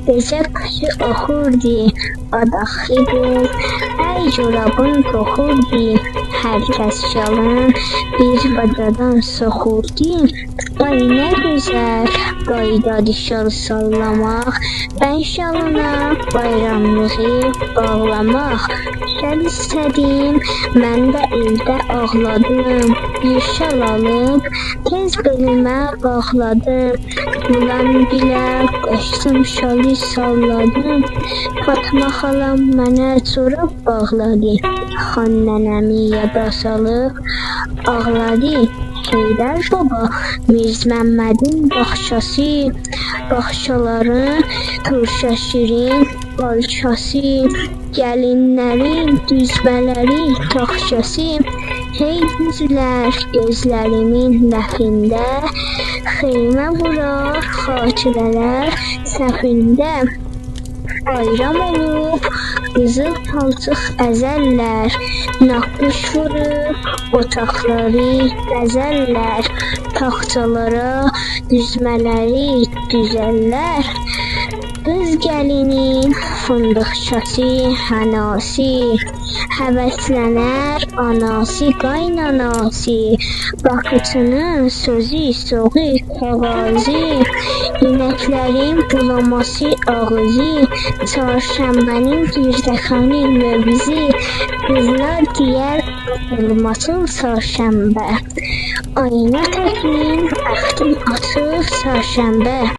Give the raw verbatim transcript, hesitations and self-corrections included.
گئجه قوشو اوخوردو، آداخی قیز ای جورابین توخوردو. هر کس شالین بیر باجادان سوخوردو. آی نه گؤزل قایدادی شال ساللاماق، بی شالینا بایراملیغی باغلاماق. شال ایسته‌دیم، من ده ائوده آغلادیم. بیر شال آلیب تئز بئلیمه باغلادیم. بولان بیله قاچدیم، شالی ساللادیم. فاطما خالام منه جوراب باغلادی. خان ننه‌می یادا سالیب آغلادی. حیدر بابا، میرز محمدین باغچاسی، باغچالارین تورشا شیرین آلچاسی، گلینلرین دوزمه‌لری، تاخچاسی، هی دوزلر گؤزلریمین لپینده، خیمه وورار خاطره‌لر صفینده. بایرام اولوب قیزیل پالچیق ازرلر، ناققوش ووروب اوتاقلاری بزرلر، تاخچالارا دوزمه‌لری دوزرلر. قیز گلینین فیندیقچاسی، حناسی، هوسلنر آناسی، قایناناسی، باکیچینین سؤزو، سوغو، کاغاذی، اینکلرین بولاماسی، آغیزی، چارشنبه‌نین گیردکانی، مؤوزی. قیزلار دئیر: «آچیلماسین چارشنبه.» آینا تکین بختیم آچیق چارشنبه.